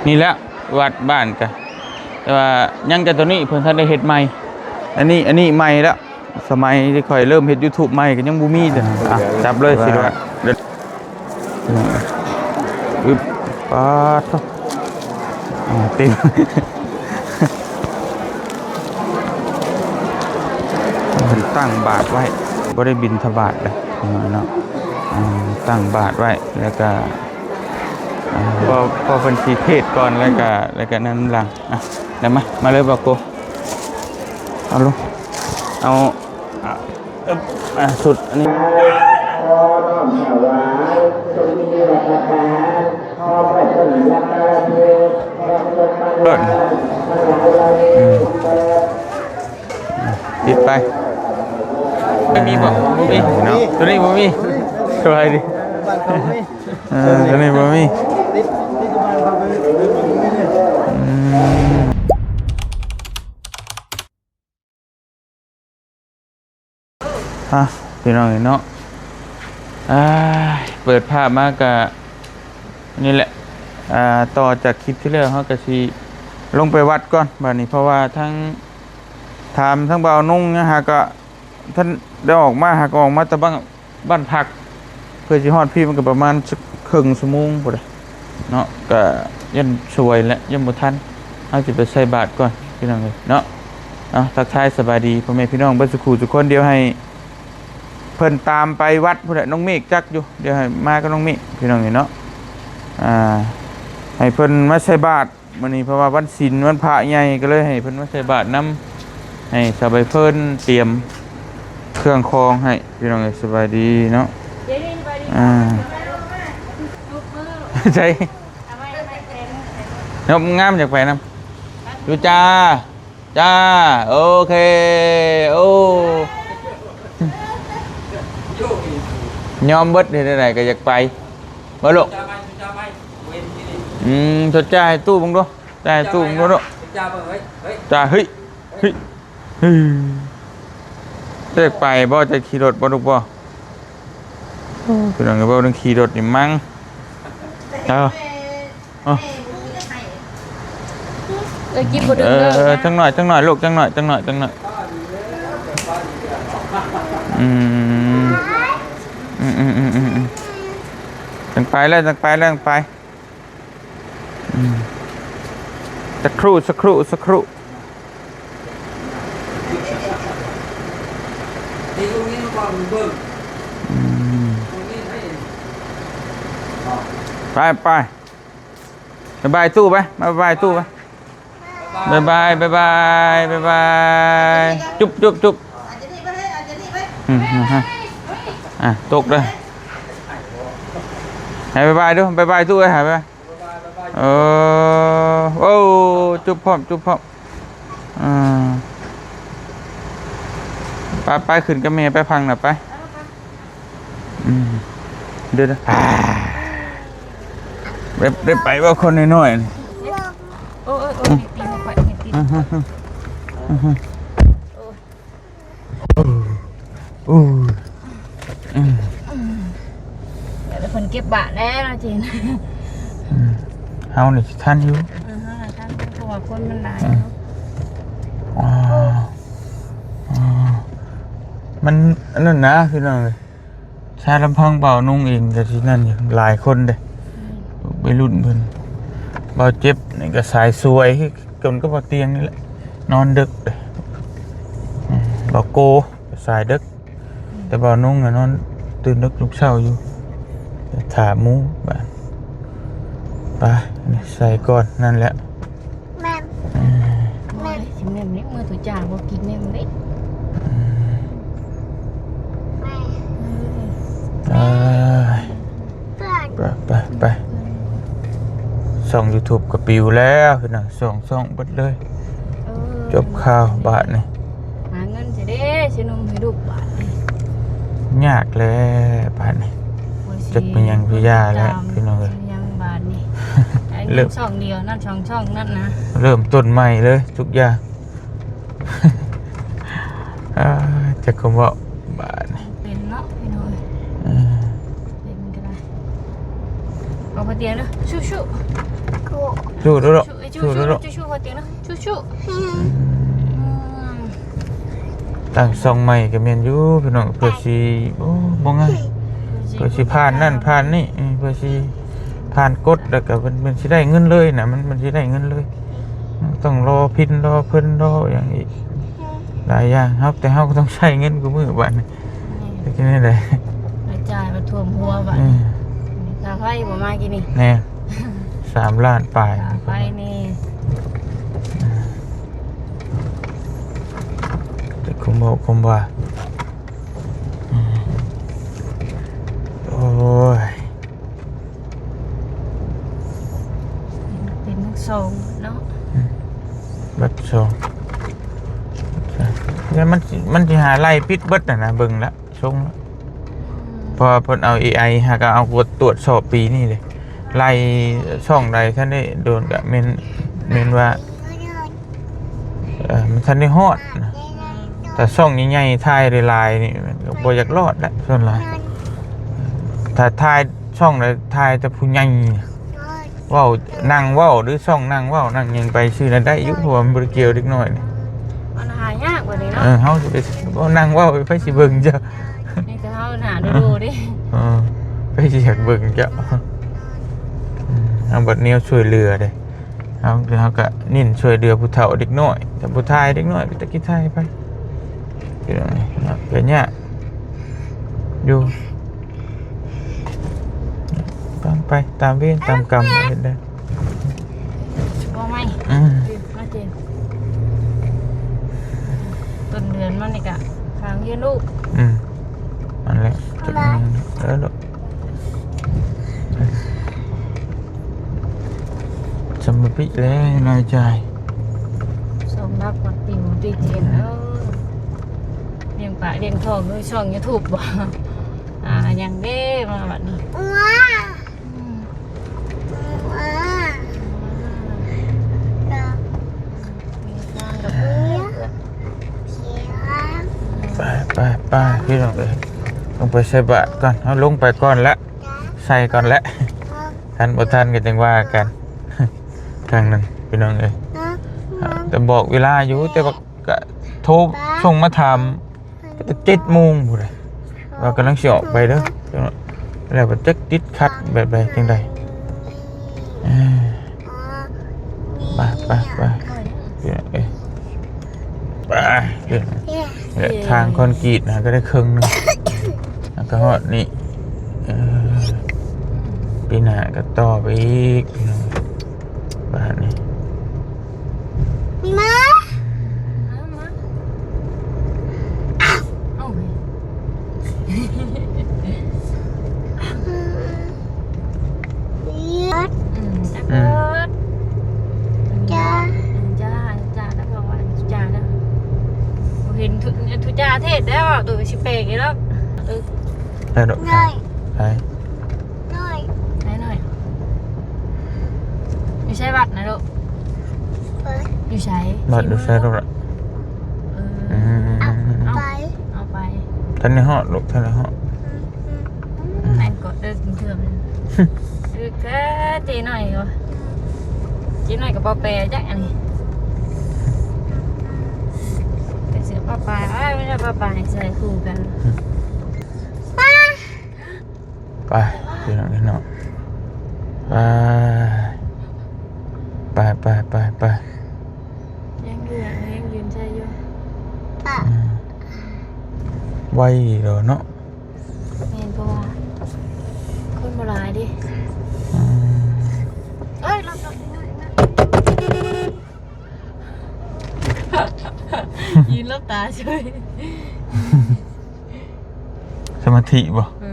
ນີ້ແຫຼະ ວັດບ້ານກະ ແຕ່ວ່າຍັງແຕ່ໂຕນີ້ ເພິ່ນທັນໄດ້ເຮັດໃໝ່. ອັນນີ້ ອັນນີ້ໃໝ່ແລ້ວ ສະໄໝທີ່ຂ້ອຍເລີ່ມເຮັດ YouTube ໃໝ່ກະຍັງບໍ່ມີເດີ. ອ່ະ ຈັບເລີຍ ສິລະວັດ. ອຶບ ປາດໂທ້ ອ່າ ເຕັມ ເພິ່ນຕັ້ງບາດໄວ້ ບໍ່ໄດ້ບິນທະບາດເດ້ເນາະ. ອ່າ ຕັ້ງບາດໄວ້ ແລ້ວກະ ອ່າ ພໍ ພໍເພິ່ນຊິເທດກ່ອນ ແລ້ວກະ ແລ້ວກະນັ້ນຫຼັງ. ອ່ະ ໄດ້ມາ ມາເລີຍ ບາໂກ ເອົາລົງ ເອົາ ອ່າ ອຶບ ອ່າ ຊຸດອັນນີ້ ເປີດ ອືມ ປິດໄປ. ບໍ່ມີບໍ່? ບໍ່ມີເນາະ ໂຕນີ້ບໍ່ມີ. ສະບາຍດີ. ເອີ ໂຕນີ້ບໍ່ມີ. ອືມ ອ່ະ ພີ່ນ້ອງເອີຍເນາະ ອ່າ ເປີດພາບມາກະນີ້ແຫຼະ. ອ່າ ຕໍ່ຈາກຄລິບທີ່ແລ້ວ ເຮົາກະຊິລົງໄປວັດກ່ອນບາດນີ້ ເພາະວ່າທັງ ຖາມທັງບ່າວນຸ່ງຫຍັງ ຫາກະ ທ່ານໄດ້ອອກມາ ຫາກະອອກມາແຕ່ບ້ານ ບ້ານພັກ ເພື່ອຊິຮອດພີ້ ມັນກະປະມານສັກເຄິ່ງຊົ່ວໂມງພຸ້ນແຫຼະເນາະ. ກະຢ້ານສວຍແຫຼະ ຢ້ານບໍ່ທັນ. ເຮົາຊິໄປໃສ່ບາດກ່ອນ ພີ່ນ້ອງເອີຍເນາະ. ເອົາ ທັກທາຍສະບາຍດີພໍ່ແມ່ພີ່ນ້ອງເບິດສູ່ຄູ່ສູ່ຄົນ. ດຽວໃຫ້ເພິ່ນຕາມໄປວັດພຸ້ນແຫຼະ ນ້ອງເມກຈັກຢູ່. ດຽວໃຫ້ມາກັບນ້ອງເມກ ພີ່ນ້ອງເອີຍເນາະ. ອ່າ ໃຫ້ເພິ່ນມາໃສ່ບາດ ມື້ນີ້ເພາະວ່າວັນສິນ ວັນພະໃຫຍ່ ກະເລີຍໃຫ້ເພິ່ນມາໃສ່ບາດນຳ ໃຫ້ສາວໃບເຟີນຕຽມເຄື່ອງຂອງໃຫ້ ພີ່ນ້ອງເອີຍ. ສະບາຍດີເນາະ ອ່າ ໃຊ່ ເນາະ ງາມ ຢາກໄປນຳຢູ່ຈ້າ. ຈ້າ ໂອເຄ ໂອ້ ຍອມເບິດ ເຮັດແນວໃດກະຢາກໄປ ບໍ່ລູກ? ອືມ ຊົດຈ້າໃຫ້ຕູ້ເບິ່ງດູ ຈ້າໃຫ້ຕູ້ເບິ່ງດູລູກ. ຈ້າ ເຮີ້ຍ ເຮີ້ຍ ເຮີ້ຍ ຢາກໄປບໍ່? ຈະຂີ່ລົດບໍ່ລູກບໍ່? ໂອ້ ພີ່ນ້ອງເອີຍ ເວົ້າເລື່ອງຂີ່ລົດນີ້ມັງ ເອີ. ເອີ ກິນບໍ່ດຶງເດີ ເອີ ເອີ ຈັ່ງໜ້ອຍ ຈັ່ງໜ້ອຍລູກ ຈັ່ງໜ້ອຍ ຈັ່ງໜ້ອຍ ຈັ່ງໜ້ອຍ. ອືມ ອືມ ຈັ່ງໄປແລ້ວ ຈັ່ງໄປແລ້ວ ຈັ່ງໄປ. ອືມ ສັກຄรู่ ສັກຄรู่ ສັກຄรู่. ອືມ ໄປ ໄປ. ບາຍບາຍຕູ້ໄປ ມາບາຍບາຍຕູ້ໄປ. ບາຍບາຍ ບາຍບາຍ ບາຍບາຍ ຈຸບ ຈຸບ ຈຸບ. ອືມ ອືມ ອືມ ອ່ະ ຕົກເດີ ໃຫ້ບາຍບາຍດູ ບາຍບາຍຕູ້ເອີຍ ໃຫ້ບາຍບາຍ. ເອີ ໂອ້ ຈຸບພ້ອມ ຈຸບພ້ອມ. ອ່າ ໄປ ໄປ ຂຶ້ນກັບແມ່ໄປ ພັງນະ ໄປ. ອືມ ດຽວ ດຽວ ໄດ້ ໄດ້ໄປບໍ່ ຄົນນ້ອຍໆ ນີ້? ໂອ້ຍ ໂອ້ຍ ໂອ້ຍ ອືມ ຕີນອອກໄປ ຕີນ ອືມ ອືມ ໂອ້ຍ ໂອ້ຍ ອືມ ດຽວເພິ່ນເກັບບາດແລ້ວເນາະ ຈີນ. ອືມ ເຮົານີ້ຊິທັນຢູ່ ເອີ ເຮົານະທັນ ເພາະວ່າຄົນມັນຫຼາຍ ອືມ ເນາະ. ວ້າວ ວ້າວ ມັນອັນນັ້ນນະ ພີ່ນ້ອງເອີຍ. ຊາລຳພັງບ່າວນຸ່ງເອງກະຊິນັ້ນຢູ່ ຫຼາຍຄົນເດ້ ອືມ ໄວລຸ້ນເພິ່ນ. ບ່າວເຈັບນີ້ກະສາຍສວຍຄືກັນກັບບ່າວຕຽງນີ້ແຫຼະ ນອນດຶກເດ້. ອືມ ບ່າວໂກກະສາຍດຶກ ອືມ ແຕ່ບ່າວນຸ່ງນະນອນຕື່ນດຶກລຸກເຊົ້າຢູ່ ຖ້າໝູ່ບາດ. ໄປ ໃສ່ກ່ອນ ນັ້ນແຫຼະ. ແມ່ນ ແມ່ນ ຊິແມ່ນນີ້ ມື້ຕຸຈາບໍ່ກິນແມ່ນເດ້. ອືມ ແມ່ນ ເອີຍ ເພື່ອນ ໄປ ໄປ ໄປ ຊ່ອງຢູທູບກະປິວແລ້ວພີ່ນ້ອງ ສອງຊ່ອງເບິດເລີຍ. ເອີ ຈົບຂ່າວບາດນີ້ ຫາເງິນຊິເດ້ ຊື້ນົມໃຫ້ລູກບາດນີ້ ຍາກແລ້ວບາດນີ້. ຈັກເປັນຫຍັງຄືຢ່າແລ້ວພີ່ນ້ອງເອີຍ ຍັງບາດນີ້ ໄດ້ເງິນຊ່ອງດຽວນັ້ນ ສອງຊ່ອງນັ້ນນະ ເລີ່ມຕົ້ນໃໝ່ເລີຍທຸກຢ່າງ. ອ່າ ຈັກຄວາມເວົ້າບາດນີ້ ເປັນເນາະພີ່ນ້ອງເອີຍ. ເອີ ເປັນກະໄດ້ ເອົາໄປຕຽງເດີ ສູ້ໆ ສູ້ ສູ້ໆ ສູ້ໆ ສູ້ໆ ສູ້ໆ ພໍເຕັງເນາະ ສູ້ໆ ອືມ ຕັ້ງຊ່ອງໃໝ່ກໍແມ່ນຢູ່ພີ່ນ້ອງ ເພື່ອຊິ ໂອ້ ບໍ່ງ່າຍ ເພື່ອຊິຜ່ານນັ້ນຜ່ານນີ້ ເອີ ເພື່ອຊິຜ່ານກົດ ແລ້ວກໍມັນ ມັນຊິໄດ້ເງິນເລີຍນະ ມັນ ມັນຊິໄດ້ເງິນເລີຍ ຕ້ອງລໍພິນ ລໍເພິ່ນ ລໍຫຍັງອີກ ຫຼາຍຢ່າງ ເຮົາ ແຕ່ເຮົາກໍຕ້ອງໃຊ້ເງິນຄູ່ມື້ບາດນີ້ ແລ້ວເຮັດແນວໃດ ລາຍຈ່າຍມາຖ້ວມຫົວບາດ ເອີ ຄ່າໄຟບໍ່ມາກີ້ນີ້ ແນ່ ສາມລ້ານປາຍ ຄ່າໄຟນີ້ ແຕ່ຄຸມເວົ້າຄຸມວ່າ ໂອ້ຍ ເປັນທັງສອງເນາະ ອືມ ເບິດສອງ ແລ້ວມັນ ມັນຊິຫາໄລ່ປິດເບິດຫັ້ນນະ ເບິ່ງລະ ຊົງລະ ອືມ ເພາະວ່າເພິ່ນເອົາເອໄອຫາກໍເອົາກວດ ຕວດສອບປີນີ້ເດ້ ໄລ່ຊ່ອງໃດທັນໄດ້ໂດນກໍແມ່ນ ແມ່ນວ່າ ເອີ ມັນທັນໄດ້ຮອດນະ ແຕ່ຊ່ອງໃຫຍ່ໆ ຖ່າຍຫຼາຍໆ ນີ້ມັນກໍບໍ່ຢາກລອດແຫຼະ ສ່ວນຫຼາຍ ຖ້າຖ່າຍຊ່ອງໃດ ຖ່າຍແຕ່ຜູ້ໃຫຍ່ ເວົ້າ ນັ່ງເວົ້າ ຫຼືຊ່ອງນັ່ງເວົ້ານັ່ງຫຍັງໄປຊື່ນັ້ນໄດ້ຢູ່ ເພາະວ່າມັນບໍ່ໄດ້ກ່ຽວເດັກນ້ອຍນີ້ ມັນຫາຍາກກວ່ານີ້ເນາະ ເອີ ເຮົາຊິໄປ ເວົ້ານັ່ງເວົ້າ ໃຜຊິເບິ່ງເຈົ້າ ມີແຕ່ເຮົາໜ້າດູໆເດ້ ເອີ ໃຜຊິຢາກເບິ່ງເຈົ້າ ອືມ ເຮົາບັດແນວຊ່ວຍເຫຼືອເດ້ ເຮົາ ເຮົາກະເນັ້ນຊ່ວຍເຫຼືອຜູ້ເຖົ້າເດັກນ້ອຍ ແຕ່ຜູ້ຊາຍເດັກນ້ອຍກໍຈັກຊິຖ່າຍໄປ ເປັນຫຍັງເນາະ ກໍຍາກຢູ່ ໄປ ໄປຕາມເວນຕາມກຳ ເຮັດໄດ້ ບໍ່ໄໝ ອືມ ມາເຈນ ຕົ້ນເດືອນມານີ້ກະ ຂ້າງເຮືອນລູກ ອືມ ນັ້ນແຫຼະ ເອີ ລູກ ສຳມະປິແລ້ວລາຍຈ່າຍ ສອງຫຼັກວັດປິວຕິເຈນເອີຍ ລ້ຽງປາກລ້ຽງທ້ອງດ້ວຍຊ່ອງຢູທູບບໍ່ ອ່າ ຫຍັງເດ້ມາບັດນີ້ ອືມ ໄປ ໄປ ໄປ ພີ່ນ້ອງເອີຍ ລົງໄປໃສ່ບາດກ່ອນ ເຮົາລົງໄປກ່ອນລະ ໃສ່ກ່ອນແຫຼະ ທັນບໍ່ທັນກໍຈັ່ງວ່າກັນ ທາງນັ້ນພີ່ນ້ອງເອີຍ ແຕ່ບອກເວລາຢູ່ ແຕ່ວ່າກໍໂທສົ່ງມາຖາມ ກໍແຕ່ເຈັດໂມງພຸ້ນແຫຼະ ວ່າກຳລັງຊິອອກໄປເດີ ແລ້ວບໍ່ຈັກຕິດຂັດແບບໃດຈັ່ງໃດ ເອີ ໄປ ໄປ ໄປ ເອີ ໄປ ເອີ ທາງຄອນກຣີດນະ ກໍໄດ້ເຄິ່ງໜຶ່ງ ແລ້ວກໍຮອດນີ້ ເອີ ປີໜ້າກໍຕໍ່ໄປອີກ ບາດນີ້ ມາ ມາ ມາ ເອົາ ເອົາ ອືມ ຈັກ ອືມ ເບິດ ຈ້າ ອືມ ຈ້າ ຈ້າ ແລ້ວບອກວ່າຈ້າເດີ ບໍ່ເຫັນທຸ ທຸຈ້າເທດແລ້ວ ໂຕຊິແປກອີກແລ້ວ ເອີ ໄດ້ດອກ ໄດ້ ໄດ້ ໄດ້ໜ້ອຍ ໄດ້ໜ້ອຍ ຢູ່ໃສວັດນະລູກ? ເອີ ຢູ່ໃສ? ວັດຢູ່ໃສລູກລະ? ເອີ ອືມ ເອົາ ເອົາໄປ ເອົາໄປ ທັນໄດ້ຮອດລູກ ທັນໄດ້ຮອດ ອືມ ອືມ ແມ່ນກໍເດີກເທື່ອ ເດີກແທ້ເຈ້ນ້ອຍກໍ ເຈ້ນ້ອຍກັບປ້າແປຈັກອັນນີ້ ໃສ່ເສື້ອປ້າປາ ອ້າຍ ບໍ່ໄດ້ປ້າປາໃສ່ຄູ່ກັນ ອືມ ໄປ ພີ່ນ້ອງເອີຍເນາະ ໄປ ໄປ ໄປ ໄປ ໄປ ຍັງຢູ່ ຍັງຢືນໃສ່ຢູ່ ອືມ ໄວດອກເນາະ ແມ່ນ ເພາະວ່າຄົນບໍ່ຫຼາຍເດ້ ອືມ ເອີຍ ລົດ ລົດ ຍິງລັບຕາເສີຍ ສະມາທິບໍ່? ເອີ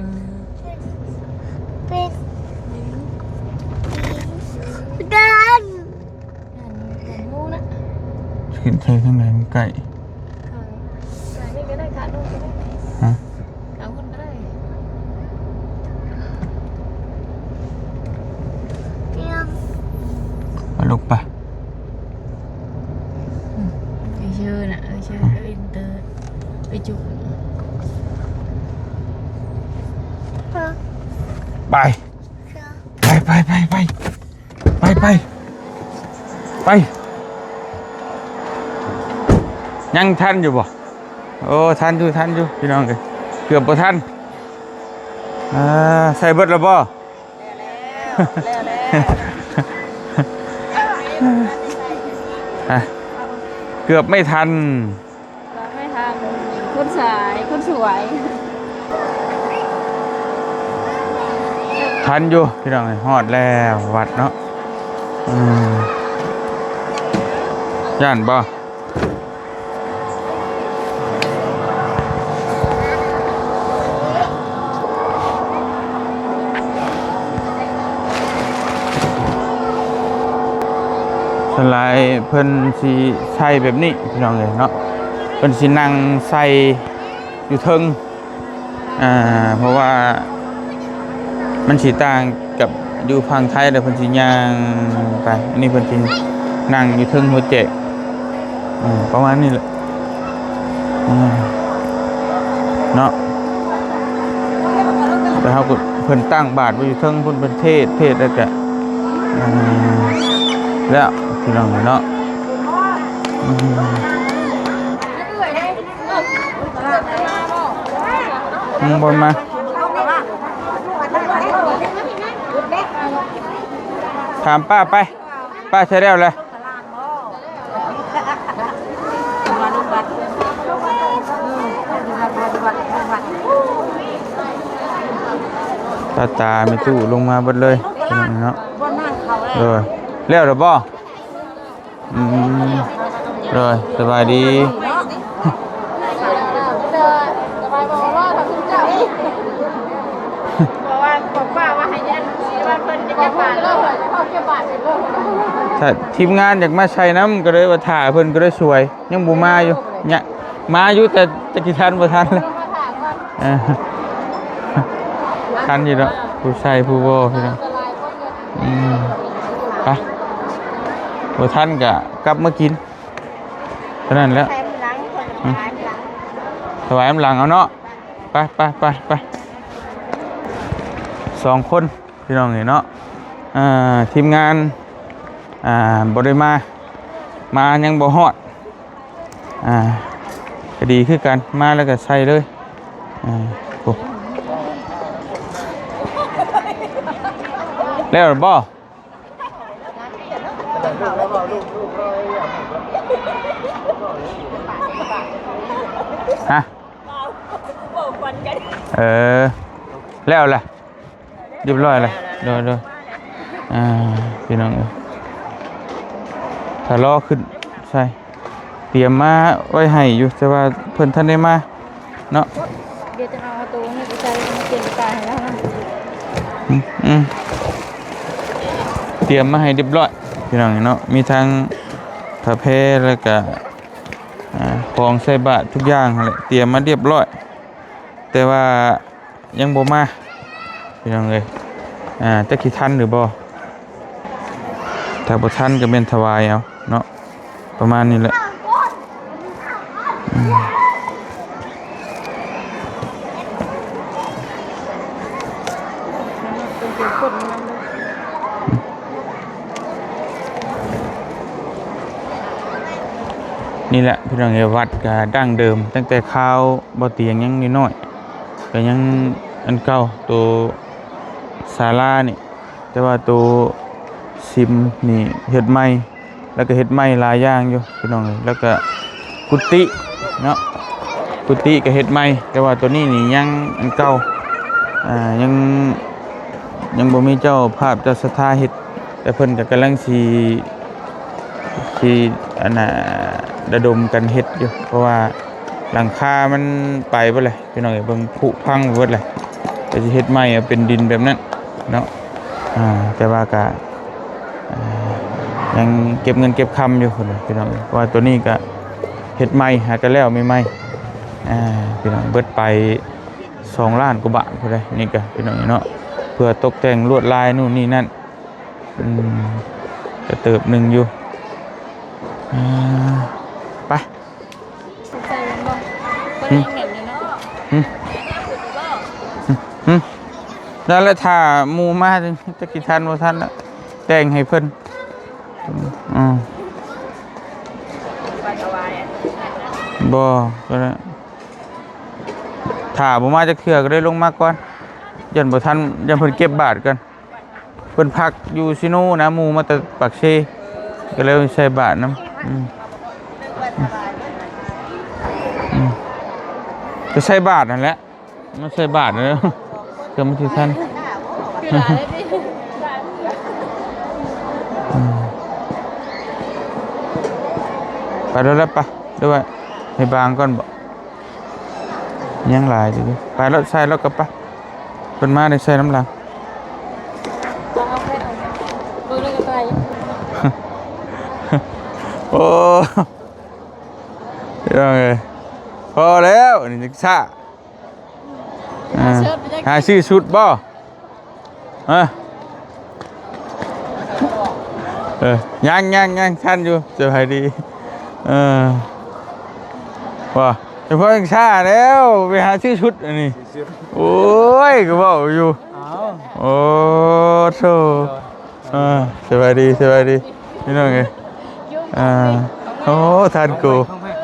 ເປັນ ເປັນ ເດີນ ອັນນີ້ກໍຮູ້ນະ ຂຶ້ນໄປທາງໃດມັນໃກ້ ຂ້າງນີ້ກໍໄດ້ ຂ້າງໂນ້ນກໍໄດ້ ຮະ ຂ້າງພຸ້ນກໍໄດ້ ເອີຍ ໄປລູກໄປ ອືມ ເອີຍເຊີນະ ເອີຍເຊີນ ອືມ ເອີຍເຕີ ໄປຈຸ ໄປ ໄປ ໄປ ໄປ ໄປ ໄປ ໄປ ໄປ ໄປ ໄປ ຍັງທັນຢູ່ບໍ່? ໂອ້ ທັນຢູ່ ທັນຢູ່ ພີ່ນ້ອງເອີຍ ເກືອບບໍ່ທັນ. ອ່າ ໃສ່ເບິດແລ້ວບໍ່? ແລ້ວ ແລ້ວ ແລ້ວ ອ່ະ ເກືອບໄມ່ທັນ. ເກືອບໄມ່ທັນ ຄົນສາຍ ຄົນສວຍ. ທັນຢູ່ພີ່ນ້ອງເອີຍ ຮອດແລ້ວວັດເນາະ. ອືມ ຢ້ານບໍ່? ສ່ວນຫຼາຍເພິ່ນຊິໃສ່ແບບນີ້ພີ່ນ້ອງເອີຍເນາະ ເພິ່ນຊິນັ່ງໃສ່ຢູ່ເທິງ ອ່າ ເພາະວ່າມັນຊິຕ່າງກັບຢູ່ຝັ່ງໄທ ແລ້ວເພິ່ນຊິຍ່າງໄປ ອັນນີ້ເພິ່ນຊິນັ່ງຢູ່ເທິງຫົວແຈກ ອືມ ປະມານນີ້ແຫຼະ ອືມ ເນາະ. ແລ້ວເຮົາກໍ ເພິ່ນຕັ້ງບາດໄວ້ຢູ່ເທິງພຸ້ນ ເພິ່ນເທດ ເທດແລ້ວກະ ອ່າ ແລ້ວພີ່ນ້ອງເນາະ ອືມ. ອືມ ບໍ່ມາ ຖາມປ້າໄປ ປ້າໃຊ້ແລ້ວແຫຼະ. ຕາຕາແມ່ຕູ້ລົງມາເບິດເລີຍເນາະ. ໂດຍ ແລ້ວແລ້ວບໍ່? ອືມ ໂດຍ ສະບາຍດີ. ຖ້າທີມງານຢາກມາໃສ່ນຳ ກໍເລີຍວ່າຖ້າເພິ່ນກໍເລີຍສວຍ ຍັງບໍ່ມາຢູ່ ຍະ ມາຢູ່ ແຕ່ຈັກຊິທັນບໍ່ທັນແຫຼະ. ເອີ ທັນຢູ່ເນາະ ຜູ້ໃສ່ຜູ້ບໍ່ ພີ່ນ້ອງ. ອືມ ໄປ ບໍ່ທັນກະກັບມາກິນເທົ່ານັ້ນແຫຼະ. ອືມ ຖວາຍນຳຫຼັງເອົາເນາະ. ໄປ ໄປ ໄປ ໄປ ສອງຄົນ ພີ່ນ້ອງເອີຍເນາະ. ອ່າ ທີມງານ ອ່າ ບໍ່ໄດ້ມາ ມາຍັງບໍ່ຮອດ. ອ່າ ກໍດີຄືກັນ ມາແລ້ວກໍໃສ່ເລີຍ. ອ່າ ໂອ້ ແລ້ວບໍ່? ຮະ? ເອີ ແລ້ວລະ ຮຽບຮ້ອຍແລ້ວ. ໂດຍ ໂດຍ ອ່າ ພີ່ນ້ອງເອີຍ ຖ້າລໍຂຶ້ນໃສ່ ຕຽມມາໄວ້ໃຫ້ຢູ່ ແຕ່ວ່າເພິ່ນທັນໄດ້ມາເນາະ. ດຽວຈະເອົາໂຕນີ້ໄປໃສ່ ມາປ່ຽນກາໃຫ້ລາວນະ. ອືມ ອືມ ຕຽມມາໃຫ້ຮຽບຮ້ອຍ ພີ່ນ້ອງເນາະ. ມີທັງຜ້າແພ ແລ້ວກະ ອ່າ ຂອງໃສ່ບາດທຸກຢ່າງຫັ້ນແຫຼະ ຕຽມມາຮຽບຮ້ອຍ ແຕ່ວ່າ ຍັງບໍ່ມາ ພີ່ນ້ອງເອີຍ. ອ່າ ຈັກຊິທັນຫຼືບໍ່? ຖ້າບໍ່ທັນກໍແມ່ນຖວາຍເອົາເນາະ ປະມານນີ້ແຫຼະ. ອືມ ນີ້ແຫຼະ ພີ່ນ້ອງເອີຍ ວັດກໍດັ້ງເດີມ ຕັ້ງແຕ່ຄາວບໍ່ຕຽງຍັງນ້ອຍໆ ກໍຍັງອັນເກົ່າ ໂຕສາລານີ້ ແຕ່ວ່າໂຕຊິມນີ້ເຮັດໃໝ່ ແລ້ວກໍເຮັດໃໝ່ຫຼາຍຢ່າງຢູ່ ພີ່ນ້ອງເອີຍ. ແລ້ວກໍກຸຕິເນາະ ກຸຕິກໍເຮັດໃໝ່ ແຕ່ວ່າໂຕນີ້ນີ້ຍັງອັນເກົ່າ ອ່າ ຍັງ ຍັງບໍ່ມີເຈົ້າພາບເຈົ້າສັດທາເຮັດ ແຕ່ເພິ່ນກໍກຳລັງຊິ ຊິ ອັນນ່າ ລະດົມກັນເຮັດຢູ່ ເພາະວ່າຫຼັງຄາມັນໄປເບິດແລ້ວ ພີ່ນ້ອງເອີຍ. ເບິ່ງ ຜຸພັງເບິດແລ້ວ ກໍຊິເຮັດໃໝ່ເອົາເປັນດິນແບບນັ້ນເນາະ. ອ່າ ແຕ່ວ່າກໍ ອ່າ ຍັງເກັບເງິນເກັບຄຳຢູ່ ພີ່ນ້ອງເອີຍ. ເພາະວ່າໂຕນີ້ກໍເຮັດໃໝ່ ຫາກໍແລ້ວໃໝ່ໆ ອ່າ ພີ່ນ້ອງ ເບິດໄປ ສອງລ້ານກວ່າບາດພຸ້ນເດ້ ນີ້ກະ ພີ່ນ້ອງເນາະ ເພື່ອຕົກແຕ່ງລວດລາຍນູ້ນນີ້ນັ້ນ. ອືມ ກະເຕີບໜຶ່ງຢູ່. ອ່າ ໄປ ອືມ ອືມ ອືມ ນັ້ນແຫຼະ ຖ້າໝູ່ມາ ຈັກຊິທັນບໍ່ທັນລະ ແຕ່ງໃຫ້ເພິ່ນ. ອືມ ບໍ່ ກໍໄດ້ ຖ້າບໍ່ມາຈັກເທື່ອກໍໄດ້ລົງມາກ່ອນ ຢ້ານບໍ່ທັນ ຢ້ານເພິ່ນເກັບບາດກ່ອນ. ເພິ່ນພັກຢູ່ຊີໂນນະ ໝູ່ມາແຕ່ປາກເຊ ກໍເລີຍໃສ່ບາດນຳ. ອືມ ອືມ ກໍໃສ່ບາດຫັ້ນແຫຼະ ມາໃສ່ບາດເດີ ເພື່ອມັນຊິທັນ. ອືມ ໄປແລ້ວ ໄປ ຫຼືວ່າໃຫ້ບາງກ່ອນບໍ? ຍັງຫຼາຍຢູ່ເດ້ ໄປລົດໃສ່ລົດກັບໄປ ເພິ່ນມາໄດ້ໃສ່ນຳຫຼັງ. ໂອ້ ພີ່ນ້ອງເອີຍ ພໍແລ້ວ ນີ້ຈັກຊ້າ. ອ່າ ຫາຊື້ຊຸດບໍ່? ຮະ ເອີ ຍັງ ຍັງ ຍັງທັນຢູ່ ສະບາຍດີ. ເອີ ບໍ່ ສະເພາະຍັງຊ້າແລ້ວ ໄປຫາຊື້ຊຸດອັນນີ້. ໂອ້ຍ ກໍເວົ້າຢູ່ ເອົ້າ ໂອ້ໂທ້ ເອີ ສະບາຍດີ ສະບາຍດີ ພີ່ນ້ອງເອີຍ. ອ່າ ໂອ້ ທ່ານກູ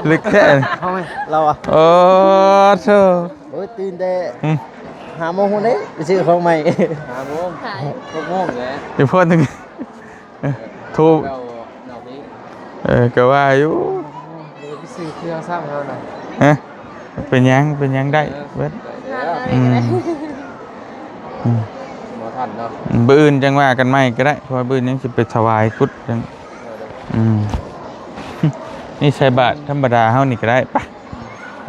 ເລິກແທ້ ເຮົາ ເຮົາ ເອົາ ໂອ້ໂທ້. ໂອ້ຍ ຕື່ນແຕ່ ອືມ ຫ້າໂມງພຸ້ນເດ້ ໄປຊື້ຂອງໃໝ່ ຫ້າໂມງ ຫົກໂມງແຫຼະ ເດ ພໍໜຶ່ງ ໂທ ເອີ ກໍວ່າຢູ່ ເອີ ໄປຊື້ເຄື່ອງຊ້ຳເຮົານະ. ຮະ ເປັນຫຍັງ ເປັນຫຍັງ ໄດ້ເບິດ. ອືມ ອືມ ບໍ່ທັນເນາະ ມື້ອື່ນຈັ່ງວ່າກັນໃໝ່ກໍໄດ້ ເພາະວ່າມື້ອື່ນຍັງຊິໄປຖວາຍກຸດຈັ່ງ. ອືມ ນີ້ໃສ່ບາດທຳມະດາເຮົານີ້ກໍໄດ້ ໄປ.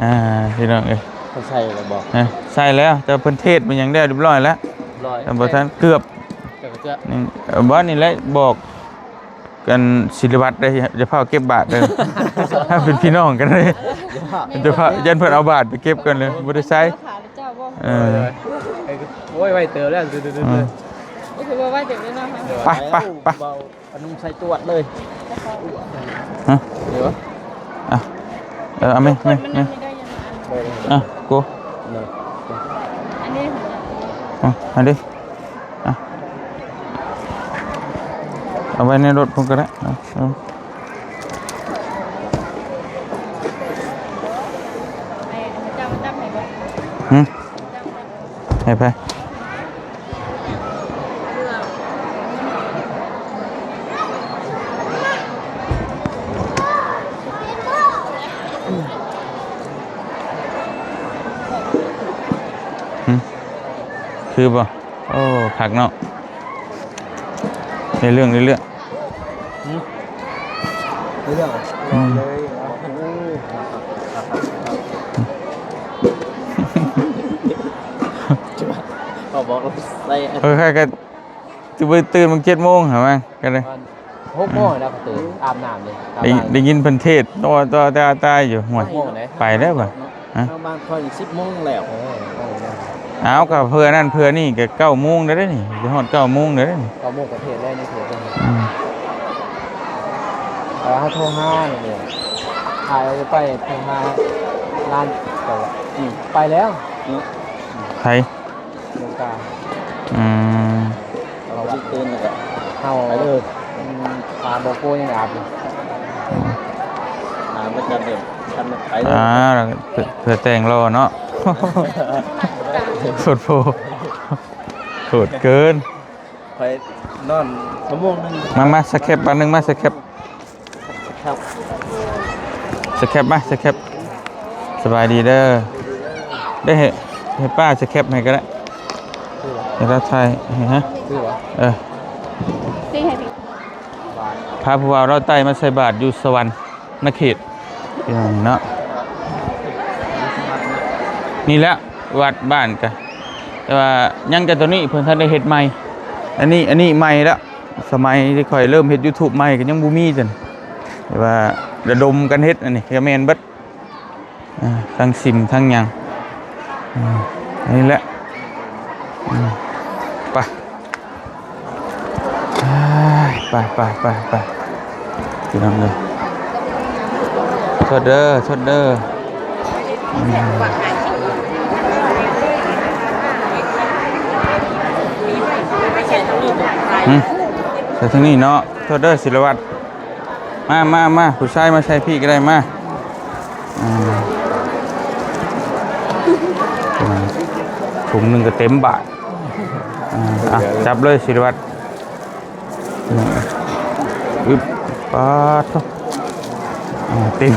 ອ່າ ພີ່ນ້ອງເອີຍ ເພິ່ນໃສ່ແລ້ວບໍ່? ຮະ ໃສ່ແລ້ວ ແຕ່ເພິ່ນເທດມັນຫຍັງໄດ້ຮຽບຮ້ອຍແລ້ວ ຮຽບຮ້ອຍ ແຕ່ບໍ່ທັນ ເກືອບ ເກືອບ ນີ້ ເອີ ບໍ່ ນີ້ແຫຼະ ບອກກັນ ສິລິວັດເດ້ ຢ່າຟ້າວເກັບບາດເດີ ຖ້າເປັນພີ່ນ້ອງກັນເດ້ ຢ່າຟ້າວ ຢ່າຟ້າວ ຢ້ານເພິ່ນເອົາບາດໄປເກັບກ່ອນເລີຍ ບໍ່ໄດ້ໃສ່. ເອີ ໂອ້ຍ ໄວເຕີບແລ້ວ ອືມ ໂອ້ ຄືວ່າໄວເຕີບເລີຍເນາະ ໄປ ໄປ ໄປ. ເອົາໜຸ່ມໃສ່ຕວດເລີຍ ຮະ ເດີ ອ່ະ ເອີ ເອົາແມ່ ແມ່ ແມ່ ອ່ະ ໂກ ອັນນີ້ ອ່ະ ອັນນີ້ ອ່ະ ເອົາໄວ້ໃນລົດພຸ້ນກໍໄດ້ ເອົາ ເອົາ ຫຶ? ໃຫ້ໃຜ? ຫຶ? ຄືບໍ່? ໂອ້ ຄັກເນາະ ໃນເລື່ອງ ໃນເລື່ອງ. ຫຶ? ເລື່ອງ ອືມ ເລີຍ ໂອ້ ເຂົາບອກໃສ່ ເອີ ຂ້ອຍກໍ ຈະໄປຕື່ນມັນເຈັດໂມງຫາມາ ກໍໄດ້ ຫົກໂມງແລ້ວກໍຕື່ນ ອືມ ອາບນ້ຳເລີຍ ໄດ້ ໄດ້ຍິນເພິ່ນເທດ ໂຕ ໂຕ ຕາຍ ຕາຍຢູ່ ຫ້ວຍ ໄປແລ້ວຫວາ ຮະ ປະມານຂ້ອຍສິບໂມງແລ້ວ ເອີ ເອົາ ກໍເພື່ອນັ້ນເພື່ອນີ້ກໍເກົ້າໂມງແລ້ວເດ້ນີ້ ຊິຮອດເກົ້າໂມງແລ້ວເດ້ນີ້ ເກົ້າໂມງກໍເທດແລ້ວ ໃນເທດເດ້ນີ້ ອືມ ເອີ ເຮົາໂທຫານີ້ ຖ່າຍເອົາໄປ ໂທຫາຮ້ານ ກໍວ່າ ອືມ ໄປແລ້ວ ໃຜ? ເມືອງກາງ ອືມ ເຮົາຕື່ນແລ້ວກໍເຮົາ ໄປເລີຍ ອືມ ປາບໍ່ໂກຍັງອາບຢູ່ ອາບແລ້ວກໍເດີນ ຄັນມັນໄປເລີຍ ອ່າ ເພື່ອ ເພື່ອແຕ່ງຫຼໍ່ເນາະ ໂພດໂພ ໂຫດເກີນ ຂ້ອຍນອນຊົ່ວໂມງໜຶ່ງ ມາ ມາ ສະແຄບບາດໜຶ່ງ ມາ ສະແຄບ ສະແຄບມາ ສະແຄບ ສະບາຍດີເດີ ໄດ້ໃຫ້ ໃຫ້ປ້າສະແຄບໃຫ້ກໍໄດ້ ໃຫ້ລາວຖ່າຍໃຫ້ ຮະ ເອີ ພາຜູ້ບ່າວລາວໃຕ້ມາໃສ່ບາດຢູ່ສະຫວັນນະເຂດ ພີ່ນ້ອງເນາະ ນີ້ແຫຼະວັດບ້ານກະ ແຕ່ວ່າຍັງແຕ່ໂຕນີ້ເພິ່ນທັນໄດ້ເຮັດໃໝ່ ອັນນີ້ ອັນນີ້ໃໝ່ແລ້ວ ສະໄໝທີ່ຂ້ອຍເລີ່ມເຮັດຢູທູບໃໝ່ກໍຍັງບໍ່ມີຊັ້ນ ແຕ່ວ່າລະດົມກັນເຮັດ ອັນນີ້ກໍແມ່ນເບິດ ອ່າ ທັງຊິມທັງຫຍັງ ອ່າ ອັນນີ້ແຫຼະ ອ່າ ໄປ ໄປ ໄປ ໄປ ພີ່ນ້ອງເອີຍ ໂທດເດີ ໂທດເດີ ອືມ ຫຶ? ໄປທາງນີ້ເນາະ ໂທດເດີ ສິລະວັດ ມາ ມາ ມາ ຜູ້ຊາຍມາໃສ່ພີ້ກໍໄດ້ ມາ ອ່າ ອ່າ ຖົງໜຶ່ງກໍເຕັມບາດ ອ່າ ອ່ະ ຈັບເລີຍ ສິລະວັດ ອືມ ອຶບ ປາດໂທ້ ອ່າ ເຕັມ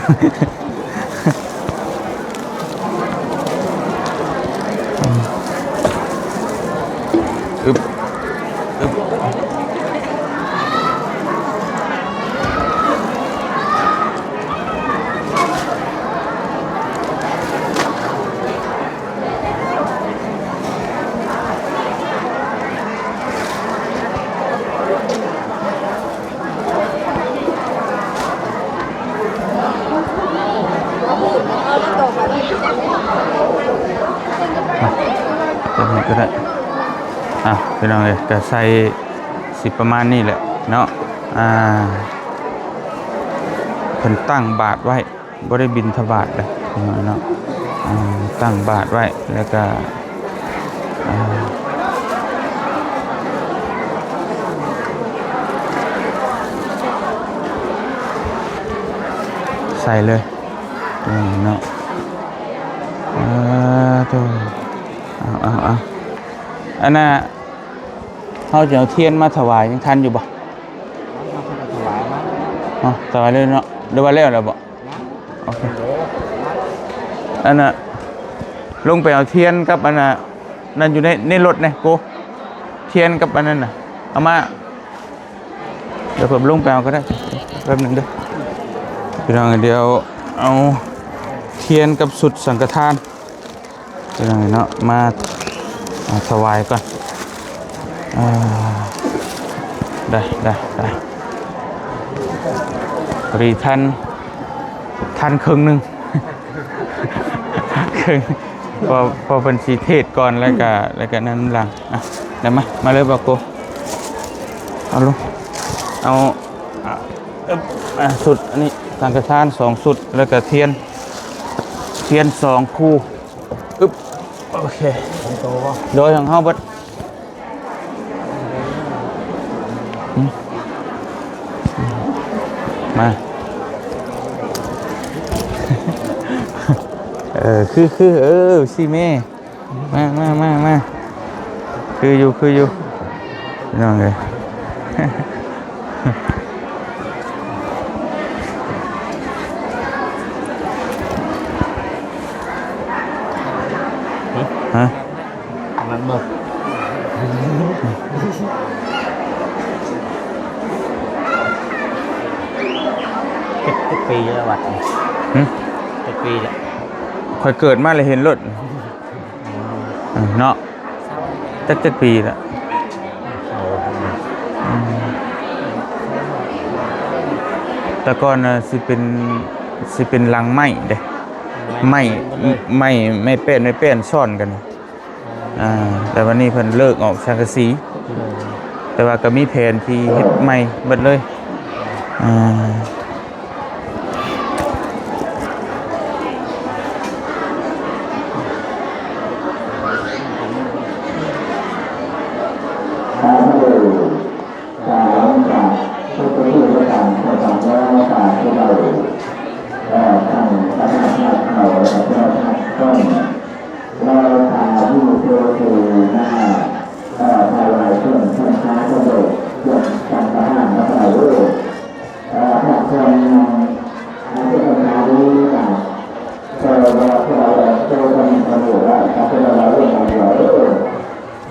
ອືມ ອຶບ ອຶບ. ອ່ະ ແບບນີ້ກໍໄດ້ ອ່ະ ພີ່ນ້ອງເອີຍ ກໍໃສ່ຊິປະມານນີ້ແຫຼະເນາະ ອ່າ ເພິ່ນຕັ້ງບາດໄວ້ ບໍ່ໄດ້ບິນທະບາດເດ້ພີ່ນ້ອງເນາະ ອ່າ ຕັ້ງບາດໄວ້ ແລ້ວກໍ ອ່າ ໃສ່ເລີຍ ນີ້ເນາະ ເອີ ໂທ້ ເອົາ ເອົາ ເອົາ ອັນນ່າ ເຮົາຈະເອົາທຽນມາຖວາຍ ຍັງທັນຢູ່ບໍ່? ເອົາ ຖວາຍມາ ເອົາ ຖວາຍເລີຍເນາະ ຫຼືວ່າແລ້ວແລ້ວບໍ່? ໂອເຄ ອັນນ່າ ລົງໄປເອົາທຽນກັບອັນນ່າ ນັ້ນຢູ່ໃນ ໃນລົດແດ່ໂກ ທຽນກັບອັນນັ້ນນະ ເອົາມາ ດຽວຂ້ອຍລົງໄປເອົາກໍໄດ້ ແປັບໜຶ່ງເດີ ພີ່ນ້ອງ ດຽວເອົາທຽນກັບຊຸດສັງຄະທານ ພີ່ນ້ອງເນາະ ມາ ອ່າ ຖວາຍກ່ອນ ອ່າ ໄດ້ ໄດ້ ໄດ້ ພໍດີທັນ ທັນເຄິ່ງໜຶ່ງ ເຄິ່ງ ເພາະ ເພາະເພິ່ນຊິເທດກ່ອນ ແລ້ວກະ ແລ້ວກະນັ້ນຫຼັງ ອ່ະ ໄດ້ມາ ມາເລີຍບ່າວໂກ ເອົາລົງ ເອົາ ອ່າ ອຶບ ອ່າ ຊຸດອັນນີ້ ສັງຄະທານສອງຊຸດ ແລ້ວກະທຽນ ທຽນສອງຄູ່ ອຶບ ໂອເຄ ໂດຍ ຂອງເຮົາເບິດ ມາ ເອີ ຄື ຄື ເອີ ຊີ້ແມ່ ມາ ມາ ມາ ມາ ຄືຢູ່ ຄືຢູ່ ພີ່ນ້ອງເອີຍ ຮະ? ອັນນັ້ນບໍ່? ຈັກ ຈັກປີແລ້ວວັດນີ້? ຫຶ? ຈັກປີແລ້ວ? ຂ້ອຍເກີດມາແລ້ວເຫັນໂລດ ເອີ ເນາະ ຈັກ ຈັກປີແລ້ວ? ໂອ້ ອືມ ແຕ່ກ່ອນນະຊິເປັນ ຊິເປັນຫຼັງໄມ້ເດ້ ໄມ້ ໄມ້ ໄມ້ແປ້ນ ໄມ້ແປ້ນຊ້ອນກັນ ອ່າ ແຕ່ບັດນີ້ເພິ່ນເລີກອອກສັງກະສີ ໂດຍ ແຕ່ວ່າກໍມີແຜນທີ່ເຮັດໃໝ່ເບິດເລີຍ ອ່າ.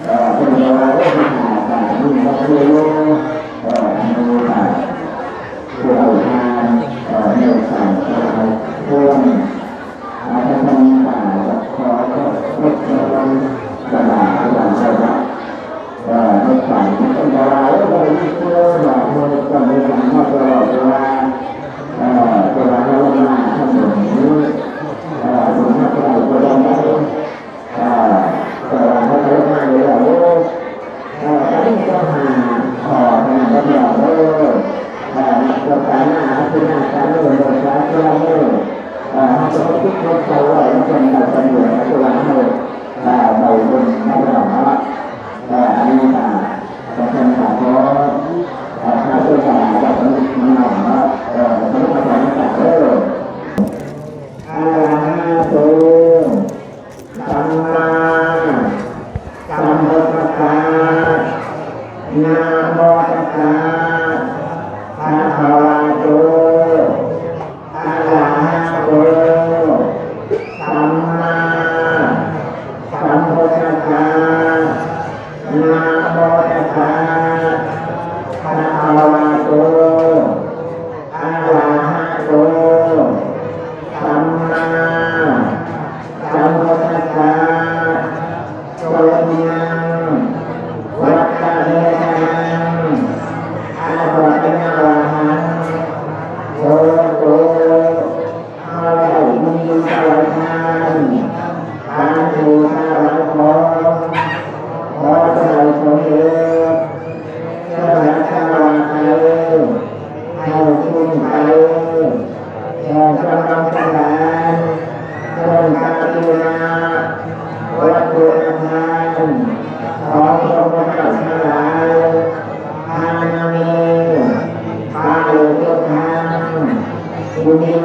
ເອີ ເພິ່ນວ່າເອີ ມີຫາການມີບັກເດໂລ ເອີ ມີການຜູ້ເອົາທານ ເອີ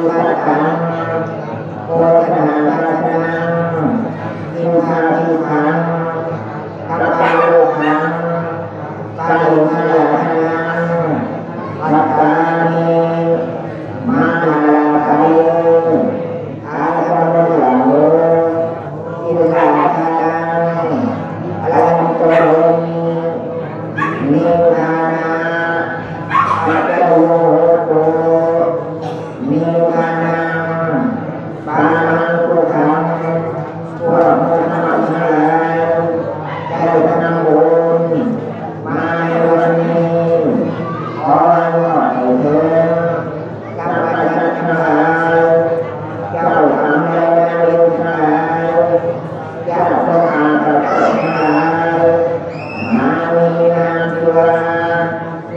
ປັດຕັງ ໂພຊະນາປັດຕານັງ ສິກຂາປິດທັງ ກັບປະໂລຄັງ ປະລິງຄະລາທານັງ ວັດຕາມິ ມະຫາລາໄຄ ອາສະມຸດສາໂຫ ອິສາທານັງ ອາລັນໂຕໂຫ ນິທານາ ປັດຈະໂຍໂຫຕຸ ນິທານັງ ປະມັງກຸຄັງ ພວກໝູ່ຂ້ານ້ອຍທັງຫຼາຍ ໄດ້ທຳບຸນມາໃນວັນນີ້ ຂໍອະນຸໂມທະນາ ກັບພະສັດທັງຫຼາຍ ເຈົ້າກຳແລນາຍົກທັງຫຼາຍ ເຈົ້າສົມອາພະກອບທັງຫຼາຍ ມາມີນາມຊື່ວ່າ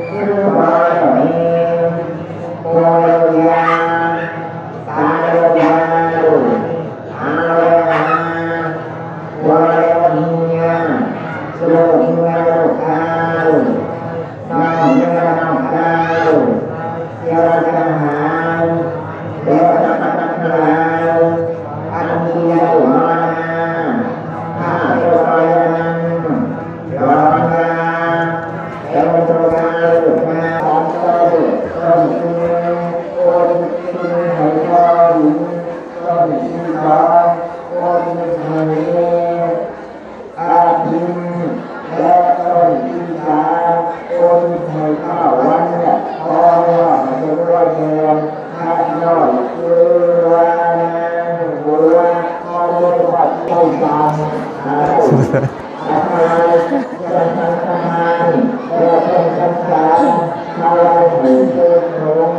ຄືພໍ່ແມ່ ປູ່ຍ່າ ຕາເລີຍາວ ອາວແລຫາ ຜົວແລເມຍ ລູກເມຍລູກຊາຍ ນ້ອງເມຍນ້ອງຊາຍ ເຈົ້າສະຫາຍ ແລະ ສັບພະສັດທັງຫຼາຍ ອັນມີອາຍຸມອນນາ ຂ້າພະເຈົ້າຂອຍານ ລອງວ່າ ເປັນໂຕການລູກນາ ອັນເຈົ້າເດດເພິ່ນຄື ໂອນຄືໃຫ້ພໍ່ດິນ ຕົ້ນທີສອງ ໂອນຄືໃຫ້ອາທິນ ແລະ ຕົ້ນທີສາມ ໂອນຄືໃຫ້ທ້າວວັນນະ ຂໍໃຫ້ເຮົາເປັນດ້ວຍແທນ ຂ້ານ້ອຍຊື່ວ່ານາງບົວ ຂໍເດຊະພາດໃຫ້ຟັງ ອາໄລ ອາໄລ ຈັນທັງສະມານ ແລະ ເພິ່ນທັງສາມ ມາໄວ້ໃຫ້ເກີດສົງ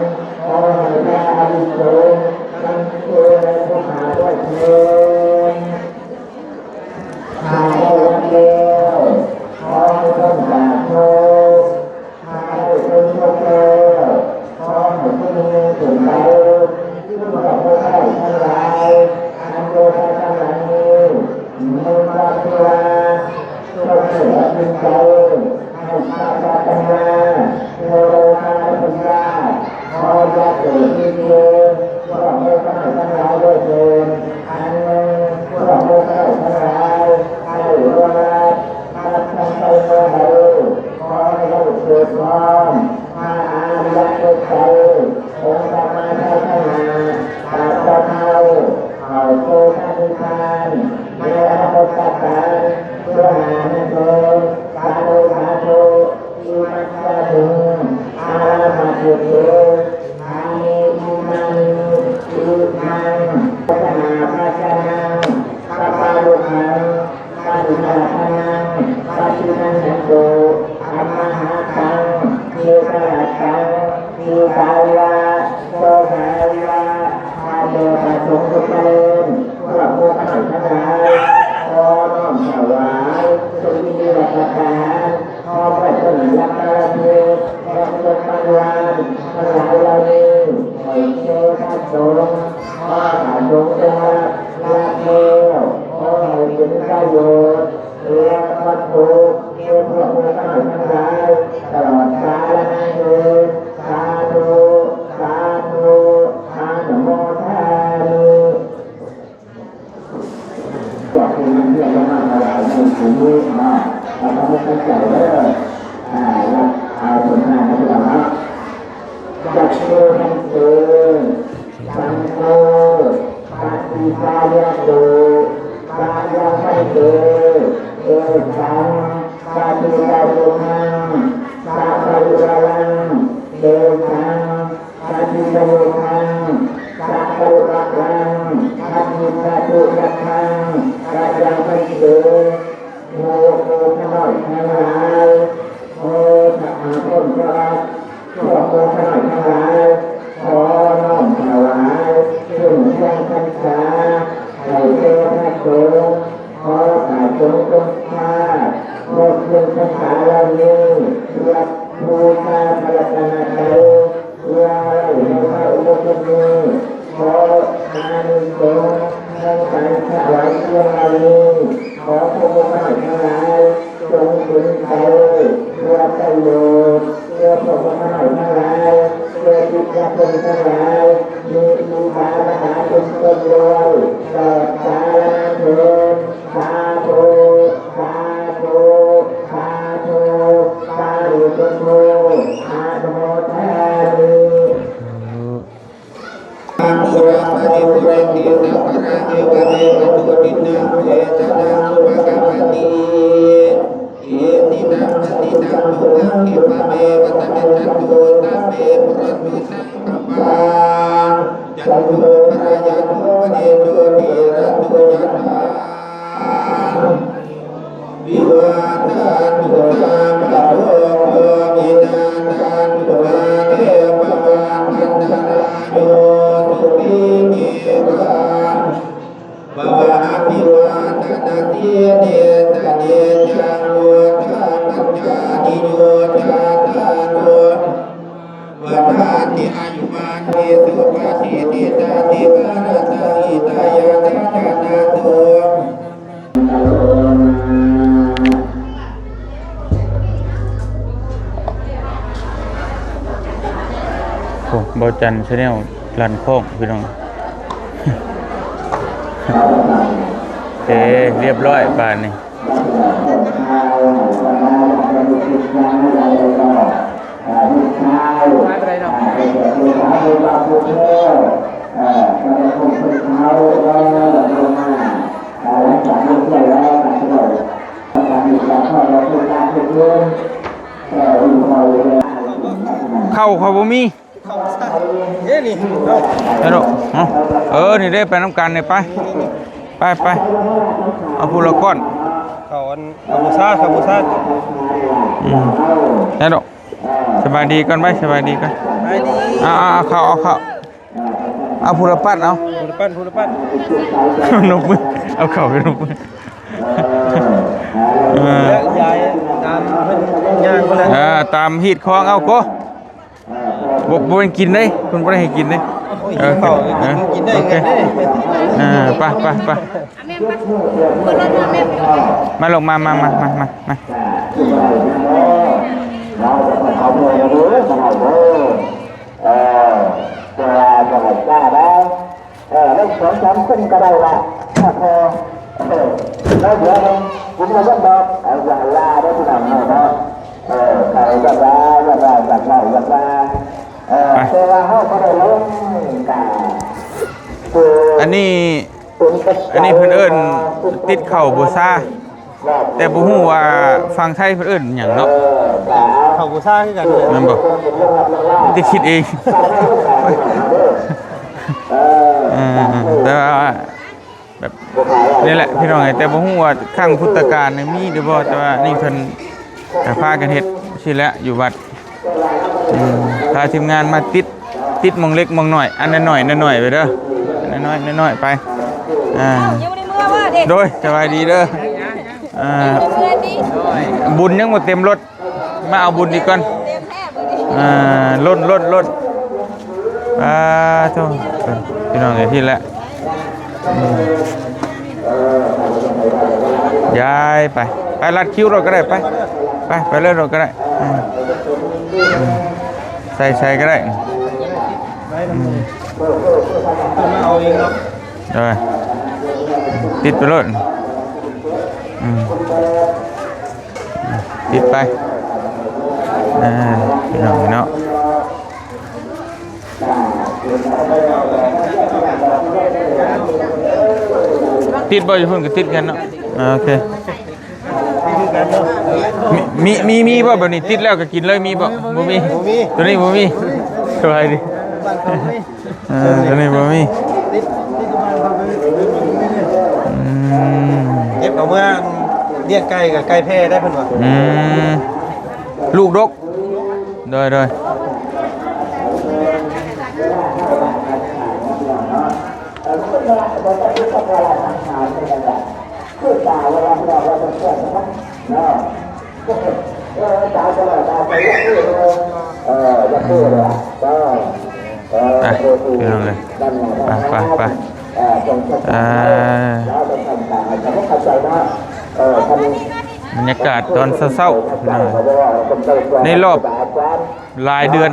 ຂໍໃຫ້ພະອານິສົງ ມັນເກີດໃນຜູ້ຫາດ້ວຍເທີນ. ຖ້າໄດ້ຮັບແລ້ວ ຂໍໃຫ້ເພິ່ນສາທຸ ຖ້າໄດ້ເພິ່ນທຸກແລ້ວ ຂໍໃຫ້ເພິ່ນມີຂຶ້ນໄປ ຄືພວກເຮົາທັງຫຼາຍ ອັນຢູ່ພາຍໃນນີ້ ມີຄວາມເຊື່ອ ໂຊກດີແລະພູມໃຈ ໃຫ້ຊາດຊາດຕະນາ ເທວະໂລກາທິຍາດ ຂໍຢ່າເກີດມີເກນ ພວກເຮົາທັງຫຼາຍເດີເທີນ ອັນໜຶ່ງ ພວກເຮົາທັງຫຼາຍ ໃຫ້ລວມຮັບ ຮັບທັງໄປເມືອໃດ ຂໍໃຫ້ເຮົາເກີດພ້ອມ ພະອະລິຍະເປັນໄຕ ອົງສະມາທາຍຂ້າງໜ້າ ຕາດເຈົ້າເທົ່າ ເຂົ້າສູ່ພະນິບພານ ໃນອະນາຄົດຕະການ ເທື່ອໜ້ານັ້ນເທີນ ສາທຸ ສາທຸ ອິມັດສະມິງ ອາຣາມະເທເຕ ທາເມ ອິມານິ ອິມັງ ໂພຊະນາປັດຕານັງ ປັບປະລຸຄັງ ປະຕິສາທະນັງ ປະຕິນັນທັນຕຸ ອັມມະຫາຕັງ ເທກະລັດຕັງ ທີຄາລິວະ ໂສກາລິວະ ຂ້າແຕ່ພະສົງຜູ້ຈະເລີນ ພວກໝູ່ຂ້ານ້ອຍທັງຫຼາຍ ຂໍນ້ອມຖວາຍ ສົມອິດທິປະສາດ ຂໍພວກເພິ່ນລັກກະລະເທດ ແລະ ສົມບັນວານທັງຫຼາຍເຫຼົ່ານີ້ ໃຫ້ແກ່ພະສົງ ຂໍພະສົງຈົ່ງຮັບ ຮັບແລ້ວ ຂໍໃຫ້ເປັນປະໂຫຍດ ແລະ ວັດຖຸ ແກ່ພວກໝູ່ຂ້ານ້ອຍທັງຫຼາຍ ຕະຫຼອດກາລະນານເທີນ ສາທຸ ສາທຸ ອະນຸໂມທາມິ. ພວກທີ່ມາຮຽນມາຖວາຍໃນທີ່ນີ້ເນາະ ຂໍຂອບໃຈເດີ ອ່າ ຮັບເອົາຜົນງານນະພີ່ນ້ອງເນາະ ຈັກເຊ ທັງເຊ ສັງໂຄ ປະຕິສາຍະໂຕ ມະຍັງພັນເຕ ເອກັງ ປະຕິປະປຸນນັງ ສະປະລິວາລັງ ເອກັງ ປະຕິປະໂຍຄັງ ສະປະລິວາລັງ ປະຕິປະຕຸຍັກຂັງ ມະຍັງພັນເຕ ໝູ່ໂຄຂ້ານ້ອຍທັງຫຼາຍ ຂໍພະອາຄົນພະລັດ ພວກໝູ່ຂ້ານ້ອຍທັງຫຼາຍ ຂໍນ້ອມຖວາຍ ເຄື່ອງທຽນພັນສາ ໃຫ້ແກ່ພະສົງ ຂໍພະສົງຈົ່ງພາ ເພາະເຄື່ອງພັນສາເຫຼົ່ານີ້ ເພື່ອບູຊາພະລັດຕະນະໄຕ ເພື່ອໄວ້ໃນພະອຸໂບສົດນີ້ ຂໍອານິສົງ ແຫ່ງການຖວາຍເຄື່ອງເຫຼົ່ານີ້ ຂໍພວກໝູ່ຂ້ານ້ອຍທັງຫຼາຍ ຈົ່ງເປັນໄປເພື່ອປະໂຫຍດ ແກ່ພວກໝູ່ຂ້ານ້ອຍທັງຫຼາຍ ແກ່ສິດຍາຊົນທັງຫຼາຍ ມີ ເປັນດ້ວຍ ເກີດສາລາເທີນ ສາທຸ ສາທຸ ສາທຸ ສາທຸ ອະນຸໂມທາມິ ໂອ້ ເບົາຈັນ Channel ລັນຄ້ອງ ພີ່ນ້ອງ. ເອີ ຮຽບຮ້ອຍບາດນີ້. ເຂົ້າ ເຂົ້າບໍ່ມີ. ເອີ ນີ້ເນາະ ເອີ ນີ້ເດ້ ໄປນຳກັນນີ້ ໄປ ໄປ ໄປ ເອົາຜູ້ລະກ້ອນ ເຂົ້າອັນ ເຂົ້າບູຊາ ເຂົ້າບູຊາ ອືມ ແລ້ວເນາະ ສະບາຍດີກ່ອນ ໄປ ສະບາຍດີກ່ອນ ສະບາຍດີ ເອົາ ເອົາ ເອົາເຂົ້າ ເອົາເຂົ້າ ເອົາຜູ້ລະປັດ ເອົາ ຜູ້ລະປັດ ຜູ້ລະປັດ ນົບມື ເອົາເຂົ້າໄປນົບມື ເອີ ເອີ ຕາມຮີດຄອງເອົາໂກ. ບໍ່ ບໍ່ແມ່ນກິນເດ້ ເພິ່ນບໍ່ໄດ້ໃຫ້ກິນເດ້ ໂອ້ຍ ເອີ ກິນເຂົ້າ ເອີ ກິນໄດ້ ໂອເຄ ກິນໄດ້ ເອີ ໄປ ໄປ ໄປ ມາລູກ ມາ ມາ ມາ ມາ ມາ ມາ ເອີ ແຕ່ວ່າບໍ່ໃຫ້ກ້າໄດ້ ເອີ ໄດ້ສອງສາມຄົນກໍໄດ້ລະ ເອີ ແລ້ວດຽວໜຶ່ງ ກິນແລ້ວຍັງບອກ ເອົາຢ່າລາເດີພີ່ນ້ອງເນາະ ເອີ ເຂົາຢາກລາ ຢາກລາ ຢາກເວົ້າ ຢາກລາ ເອີ ແຕ່ວ່າເຮົາບໍ່ໄດ້ລົງກາ ຄື ອັນນີ້ ເປັນ ອັນນີ້ເພິ່ນເອີ້ນຕິດເຂົ້າບູຊາ ແຕ່ບໍ່ຮູ້ວ່າຝັ່ງໄທເພິ່ນເອີ້ນຫຍັງເນາະ ເຂົ້າບູຊາຄືກັນ ແມ່ນບໍ່? ໄດ້ຄິດເອງ ເອີ ແຕ່ວ່າແບບນີ້ແຫຼະພີ່ນ້ອງເອີຍ ແຕ່ບໍ່ຮູ້ວ່າຄັ້ງພຸດທະການນີ້ມີຫຼືບໍ່ ແຕ່ວ່ານີ້ເພິ່ນກະພາກັນເຮັດຊີ້ແຫຼະຢູ່ວັດ ອືມ ພາທີມງານມາຕິດ ຕິດໝ່ອງເລັກໝ່ອງນ້ອຍ ອັນນ້ອຍໆ ນ້ອຍໆ ໄປເດີ ອັນນ້ອຍໆ ນ້ອຍໆ ໄປ ອ່າ ໂດຍ ສະບາຍດີເດີ ອ່າ ບຸນຍັງບໍ່ເຕັມລົດ ມາເອົາບຸນອີກກ່ອນ ອ່າ ລົ້ນໆໆ ອ່າ ໂທ້ ພີ່ນ້ອງເອີຍ ທີ່ແຫຼະ ອືມ ຍາຍໄປ ໄປລັດຄິວລົດກໍໄດ້ ໄປ ໄປ ໄປເລີຍລົດກໍໄດ້ ອືມ ອືມ ໃສ່ ໃສ່ກໍໄດ້ ອືມ ເອີ ຕິດໄປໂລດ ອືມ ຕິດໄປ ເອີ ພີ່ນ້ອງເນາະ ຕິດບໍ່? ຢູ່ພຸ້ນກໍຕິດກັນເນາະ ອ່າ ໂອເຄ ມີ ມີ ມີ ມີບໍ່ແບບນີ້? ຕິດແລ້ວກໍກິນເລີຍ ມີບໍ່? ບໍ່ມີ ບໍ່ມີ ຕົວນີ້ບໍ່ມີ ສະບາຍດີ ເອີ ຕົວນີ້ບໍ່ມີ ຕິດ ຕິດຢູ່ບ້ານເຂົາກໍມີ ອືມ ເກັບເອົາເມືອລ້ຽງໄກ່ ກໍໄກ່ແຜ່ໄດ້ເພິ່ນວ່າ ອືມ ລູກດົກ ໂດຍ ໂດຍ ອ່ະ ພີ່ນ້ອງເອີຍ ໄປ ໄປ ໄປ ອ່າ ບັນຍາກາດຕອນເຊົ້າໆ ພີ່ນ້ອງເອີຍ ໃນລອບຫຼາຍເດືອນ.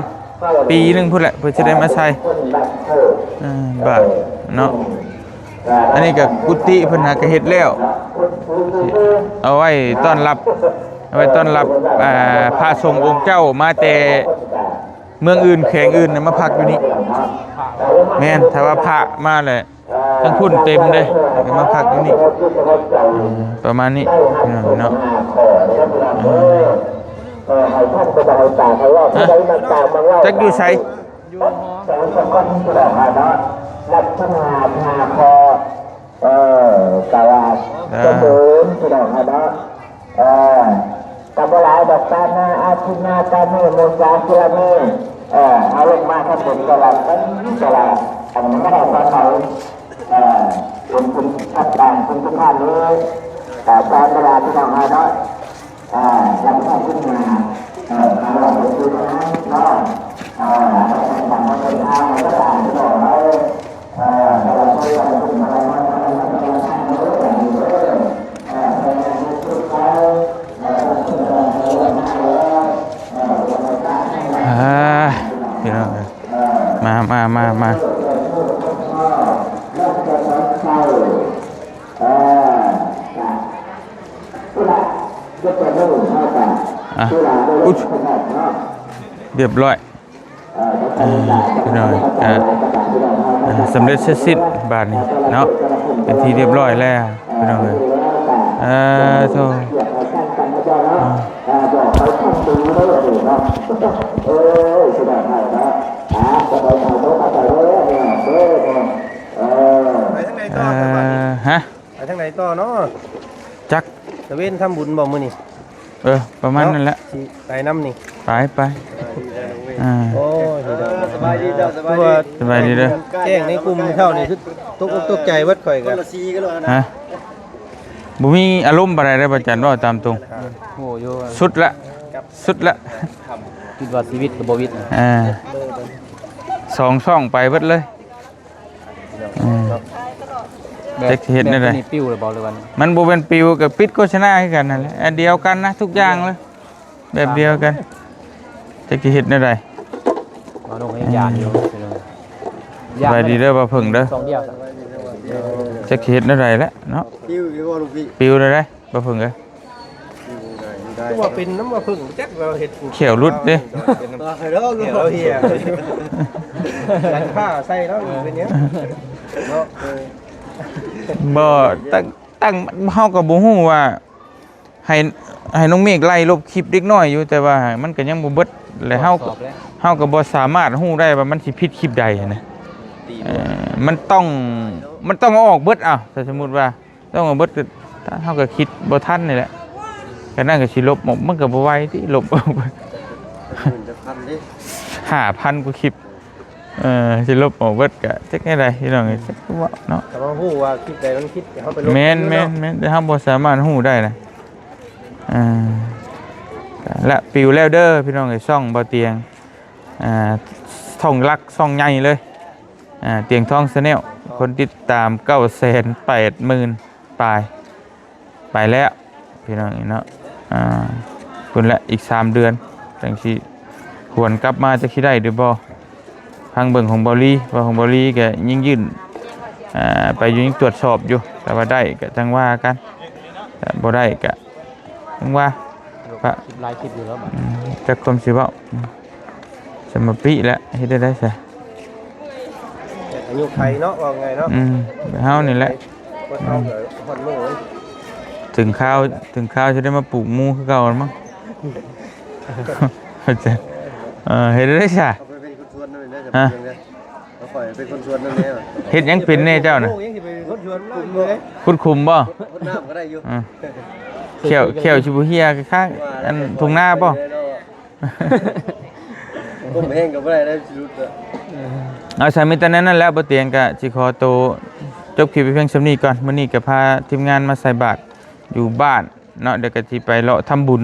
ປີໜຶ່ງພຸ້ນແຫຼະ ເພິ່ນຊິໄດ້ມາໃສ່ ເອີ ບາດເນາະ. ອັນນີ້ກໍກຸຕິເພິ່ນຫາກໍເຮັດແລ້ວ ເອົາໄວ້ຕ້ອນຮັບ ເອົາໄວ້ຕ້ອນຮັບ ອ່າ ພະສົງອົງເຈົ້າມາແຕ່ເມືອງອື່ນແຂວງອື່ນນະ ມາພັກຢູ່ນີ້. ແມ່ນ ຖ້າວ່າພະມາແລ້ວ ທາງພຸ້ນເຕັມເດ້ ກໍມາພັກຢູ່ນີ້ ປະມານນີ້ເນາະ. ຮະ ຈັກຢູ່ໃສ? ຢູ່ຫໍ ເອີ ກະວ່າ ເອີ ສົມບູນ ພີ່ນ້ອງເນາະ. ເອີ ກໍບໍ່ຫຼາຍດອກ ປານາອາທິນນາກາເມ ມຸສາຄິລາເມ ເອີ ເອົາລົງມາທຳບຸນກໍລະກັນ ກໍລະ ອັນນີ້ບໍ່ໄດ້ປານໃດ ເອີ ເປັນບຸນກັບການເປັນສຸພາບເລີຍ ເອີ ຕາມເວລາ ພີ່ນ້ອງເຮົາເນາະ. ເອີ ລຳໄຍຂຶ້ນມາ ເອີ ມາຫຼອກໄປຊື້ນະເນາະ ເອີ ເອົາໄປທຳບຸນທາງໃນການ ພີ່ນ້ອງເຮົາ. ອ່າ ພີ່ນ້ອງເອີຍ ມາ ມາ ມາ ມາ ອ່ະ ອຸດ ຮຽບຮ້ອຍ. ອ່າ ພີ່ນ້ອງ ອ່າ ອ່າ ສຳເລັດເສັດສິ້ນບາດນີ້ເນາະ ເປັນທີ່ຮຽບຮ້ອຍແລ້ວ ພີ່ນ້ອງເອີຍ. ອ່າ ໂທ້ ອ່າ ເອີ ຮະ ໄປທາງໃດຕໍ່ເນາະ? ຈັກ ຕະເວນທຳບຸນບໍ່ມື້ນີ້? ເອີ ປະມານນັ້ນແຫຼະ ເນາະ ຊິໄປນຳນີ້ ໄປ ໄປ ອ່າ ໂອ້ຍ ເອີ ສະບາຍດີເຈົ້າ ສະບາຍດີ ສະບາຍດີເດີ. ແຈ້ງໃນກຸ່ມເຊົ້ານີ້ຄືຕົກອົກຕົກໃຈເບິດ ຂ້ອຍກໍ ຮະ ບໍ່ມີອາລົມປານໃດເດີ ພະອາຈານ ເວົ້າຕາມຕົງ ອ່າ ໂອ້ ສຸດລະ ສຸດລະ ຄິດວ່າຊີວິດກໍບໍ່ວິດ ອ່າ ສອງຊ່ອງໄປເບິດເລີຍ. ອືມ ແບບ ຈັກຊິເຮັດແນວໃດ ແບບນີ້ປິວແລ້ວບໍ່ ຫຼືວ່າ ມັນບໍ່ແມ່ນປິວ ກໍປິດໂຄສະນາຄືກັນນັ້ນແຫຼະ ອັນດຽວກັນນະ ທຸກຢ່າງເລີຍ ແບບດຽວກັນ ຈັກຊິເຮັດແນວໃດ. ມາລົງໃຫ້ຍານຢູ່ ສະບາຍດີເດີ ບ່າວເຜິ້ງເດີ ສອງດຽວ ຈັກຊິເຮັດແນວໃດແຫຼະເນາະ ປິວຢູ່ບໍ່ລູກພີ່ ປິວແນວໃດ ບ່າວເຜິ້ງເອີຍ. ຄືວ່າເປັນນຳວ່າເພິ່ງຈັກລາວເຮັດ ແຂ້ວຫຼຸດເດ້ ເອີ ເອີ ເອີ ຫຼັງຄາໃສ່ລາວຢູ່ເປັນຫຍັງເນາະ. ເອີ ບໍ່ ຕັ້ງ ຕັ້ງ ເຮົາກໍບໍ່ຮູ້ວ່າ ໃຫ້ ໃຫ້ນ້ອງເມກໄລ່ລົບຄລິບເດັກນ້ອຍຢູ່ ແຕ່ວ່າມັນກໍຍັງບໍ່ເບິດ ແລະເຮົາ ເຮົາກໍບໍ່ສາມາດຮູ້ໄດ້ວ່າມັນຊິຜິດຄລິບໃດຫັ້ນນະ. ເອີ ມັນຕ້ອງ ມັນຕ້ອງເອົາອອກເບິດ ເອົາ ຖ້າສົມມຸດວ່າ ຕ້ອງເອົາເບິດ ກໍເຮົາກໍຄິດບໍ່ທັນນີ້ແຫຼະ ກໍນັ້ນກໍຊິລົບອອກ ມັນກໍບໍ່ໄວຕິ ລົບອອກ ຫ້າພັນກວ່າຄລິບ ເອີ ຊິລົບອອກເບິດກໍຈັກແນວໃດ ພີ່ນ້ອງເອີຍ ຈັກເວົ້າເນາະ ແຕ່ວ່າຮູ້ວ່າຄລິບໃດມັນຜິດ ເຮົາໄປລົບ ແມ່ນ ແມ່ນ ແມ່ນ ແຕ່ເຮົາບໍ່ສາມາດຮູ້ໄດ້ນະ ອ່າ ລະປິວແລ້ວເດີ ພີ່ນ້ອງເອີຍ ຊ່ອງບໍ່ຕຽງ ອ່າ ຊ່ອງຫຼັກ ຊ່ອງໃຫຍ່ເລີຍ ອ່າ ຕຽງທອງ Channel ຄົນຕິດຕາມເກົ້າແສນແປດໝື່ນປາຍ ໄປແລ້ວ ພີ່ນ້ອງເນາະ. ອ່າ ພຸ້ນແຫຼະ ອີກສາມເດືອນຈັ່ງຊິຫວນກັບມາ ຈັກຊິໄດ້ຫຼືບໍ່. ຟັງເບິ່ງຂອງເບົາລີ ວ່າຂອງເບົາລີກໍຍິ່ງຍື່ນ ອ່າ ໄປຢູ່ ຍັງຕວດສອບຢູ່ ຖ້າວ່າໄດ້ກໍຈັ່ງວ່າກັນ ຖ້າບໍ່ໄດ້ກໍຈັ່ງວ່າ ຄລິບຫຼາຍຄລິບຢູ່ແລ້ວ ອືມ ຈັກຄວາມຊິເວົ້າ ອືມ ສະມາປິແຫຼະ ເຮັດໄດ້ໃດຊະ ອາຍຸໄຂເນາະ ວ່າງ່າຍເນາະ ອືມ ເຮົານີ້ແຫຼະ ຄົນເຮົາກໍຮອດມື້ ເຖິງຄາວ ເຖິງຄາວຊິໄດ້ມາປູກໝູ່ຄືເກົ່າແລ້ວມັ້ງ ເອີ ເຮັດໄດ້ຊະ ເຮົາໄປເປັນຄົນຊວນນຳແດ່ ຮະ ເຮົາຂ້ອຍເປັນຄົນຊວນນຳແດ່ ເຮັດຫຍັງເປັນແດ່ເຈົ້ານະ ໂອ້ ຍັງຊິໄປເປັນຄົນຊວນ ຂຸດຂຸມບໍ່ ຂຸດນ້ຳກໍໄດ້ຢູ່ ອືມ ແຂ້ວ ແຂ້ວຊິບໍ່ເຫ່ຍຄືຂ້າງອັນທົ່ງນາບໍ່ ກຸມແຮງກໍບໍ່ໄດ້ແລ້ວ ຊິຫຼຸດແລ້ວ ເອົາ ສາມີແຕ່ນັ້ນແຫຼະ ບໍ່ຕຽງກະຊິຂໍໂຕຈົບຄລິບໄປພຽງສ່ຳນີ້ກ່ອນ ມື້ນີ້ກະພາທີມງານມາໃສ່ບາດຢູ່ບ້ານເນາະ ດຽວກະຊິໄປເລາະທຳບຸນ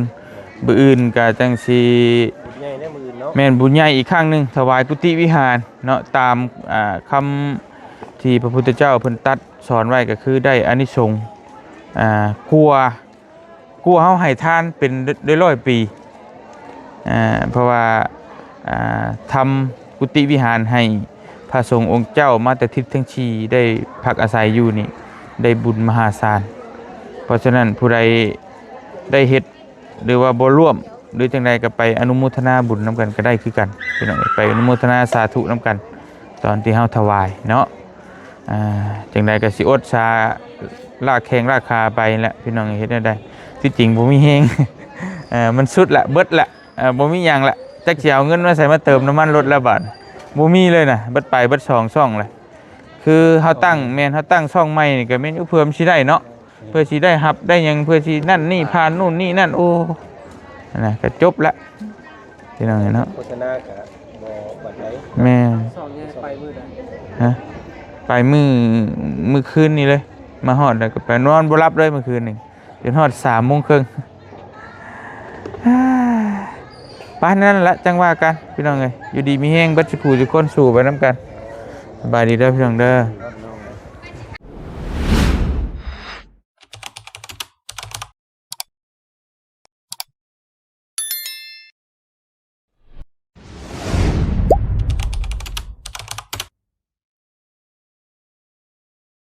ມື້ອື່ນກະຈັ່ງຊິ ບຸນໃຫຍ່ເດ້ມື້ອື່ນເນາະ ແມ່ນບຸນໃຫຍ່ອີກຄັ້ງໜຶ່ງ ຖວາຍກຸຕິວິຫານເນາະ ຕາມ ອ່າ ຄຳທີ່ພະພຸດທະເຈົ້າເພິ່ນຕັດສອນໄວ້ ກະຄືໄດ້ອານິສົງ ອ່າ ກວ່າ ກວ່າເຮົາໃຫ້ທານເປັນ ໄດ້ ໄດ້ຮ້ອຍປີ ເພາະວ່າ ອ່າ ທຳກຸຕິວິຫານໃຫ້ພະສົງອົງເຈົ້າມາແຕ່ທິດທັງສີ່ໄດ້ພັກອາໄສຢູ່ນີ້ ໄດ້ບຸນມະຫາສານ. ເພາະສະນັ້ນ ຜູ້ໃດໄດ້ເຮັດ ຫຼືວ່າບໍ່ຮ່ວມ ຫຼືຈັ່ງໃດກໍໄປອະນຸໂມທະນາບຸນນຳກັນກໍໄດ້ຄືກັນ ພີ່ນ້ອງເອີຍ, ໄປອະນຸໂມທະນາສາທຸນຳກັນ ຕອນທີ່ເຮົາຖວາຍເນາະ. ອ່າ ຈັ່ງໃດກໍຊິອົດສາລາກແຂ້ງລາກຂາໄປແຫຼະ ພີ່ນ້ອງເອີຍ, ເຮັດແນວໃດ? ທີ່ຈິງບໍ່ມີແຮງ ເອີ ມັນສຸດລະ ເບິດລະ ເອີ ບໍ່ມີຫຍັງລະ ຈັກຊິເອົາເງິນມາໃສມາເຕີມນ້ຳມັນລົດລະບາດ ບໍ່ມີເລີຍນະ, ເບິດໄປເບິດສອງຊ່ອງລະ. ຄືເຮົາຕັ້ງ ແມ່ນ ເຮົາຕັ້ງຊ່ອງໃໝ່ນີ້ກໍແມ່ນຢູ່ ເພື່ອມັນຊິໄດ້ເນາະ ເພື່ອຊິໄດ້ຮັບໄດ້ຫຍັງ ເພື່ອຊິນັ້ນນີ້ ຜ່ານໂນ່ນນີ້ນັ້ນ ໂອ້ ນະ ກໍຈົບລະ ພີ່ນ້ອງເອີຍເນາະ. ໂຄສະນາກໍບໍ່ປານໃດ. ແມ່ນ. ຊ່ອງນີ້ໄປມື້ໃດ? ຮະ? ໄປມື້ ມື້ຄືນນີ້ເລີຍ, ມາຮອດແລ້ວກໍໄປນອນບໍ່ຫຼັບເລີຍມື້ຄືນນີ້ ຈົນຮອດສາມໂມງເຄິ່ງ. ປານນັ້ນລະ ຈັ່ງວ່າກັນ ພີ່ນ້ອງເອີຍ, ຢູ່ດີມີແຮງເບິດສູ່ຜູ້ສູ່ຄົນ, ສູ້ໄປນຳກັນ. ສະບາຍດີເດີ ພີ່ນ້ອງເດີ.